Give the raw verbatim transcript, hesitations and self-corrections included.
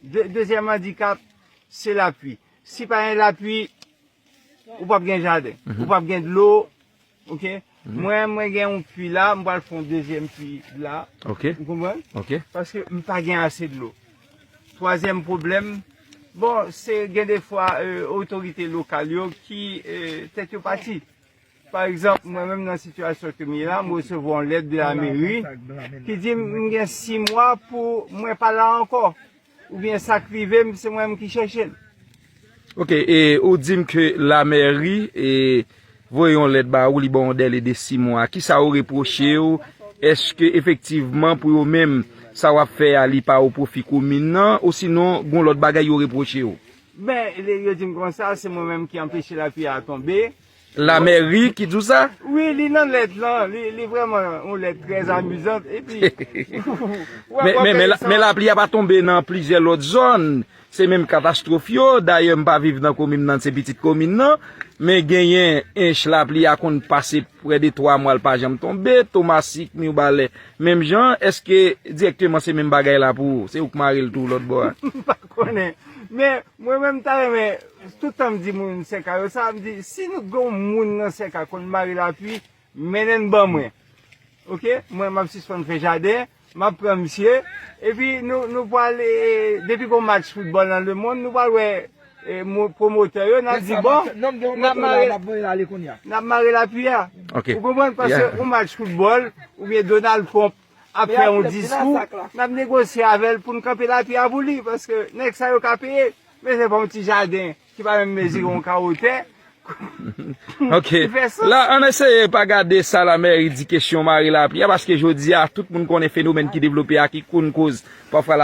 De, dezyèm andikap, se lapli. Si pa gen lapli, ou p ap gen jaden. Ou p ap gen dlo. Ok? Mwen, mwen gen yon pwi la, m pral fè yon dezyèm pwi la. Ok. Ou konprann? Ok. Paske m pa gen ase dlo. Twazyèm pwoblèm, bon, se gen de fwa, euh, otorite lokal yo ki, euh, tèt yo pati. Pa egzanp, mwen menm nan sitiyasyon ke m ye la, m resevwa yon lèt de la meri ki di m gen sis mwa pou mwen pa la ankò, oubyen sa k rive m, se mwen menm ki chèche l. Ok, e ou di m ke lamèri e voye yon lèt ba ou, li ba w yon dèle de sis mwa. Kisa yo repwoche w? Èske efektivman pou yo menm, sa w ap fè a, li pa o pwofi komin nan, osinon gon lòt bagay yo repwoche w? Ben, le- yo di m konsa, se mwen menm ki anpeche lapli a tonbe. Lamèri ki di w sa? Wi, li nan lèt lan, li, li vrèman yon lèt trè amizan, epi Men, men, men, la- men lapli a pa tonbe nan plizyè lòt zòn. Se menm katastwòf yo. Dayè, m pa viv nan komin nan, se pitit komin nan. Men genyen ench lapli a konn pase prè de twa mwa, l pa janm tonbe. Tomasik, Mibalè, menm jan. Èske dirèkteman se menm bagay la pou ou? Se ou k mare l tou lòt bò a? M pa konnen. Men mwen menm, m ta renmen, tout tan m di moun Sèka yo sa, m di, si nou gen yon moun nan Sèka konn mare lapli, mennen l ban mwen. Ok? Mwen, m ap sispann fè jaden, m ap pran misye, epi nou, nou pral, eh, depi gon match foutbòl nan lemonn, nou pral wè, eh, mo- pwomotè yo, n ap di, bon, n ap mare, n ap mare lapli a. Ok. Ou konprann? Paske yon match foutbòl, oubyen Donald Trump ap fè yon diskou, n ap negosye avè l pou n kanpe lapli a pou li, paske nèg sa yo ka peye, men se pa yon ti jaden ki pa menm mezire yon kawo tè. Ok. La, ann eseye pa gade sa lamèri di kesyon mare lapli a, paske jodi a, tout moun konnen fenomèn ki devlope a, ki konn koz pafwa la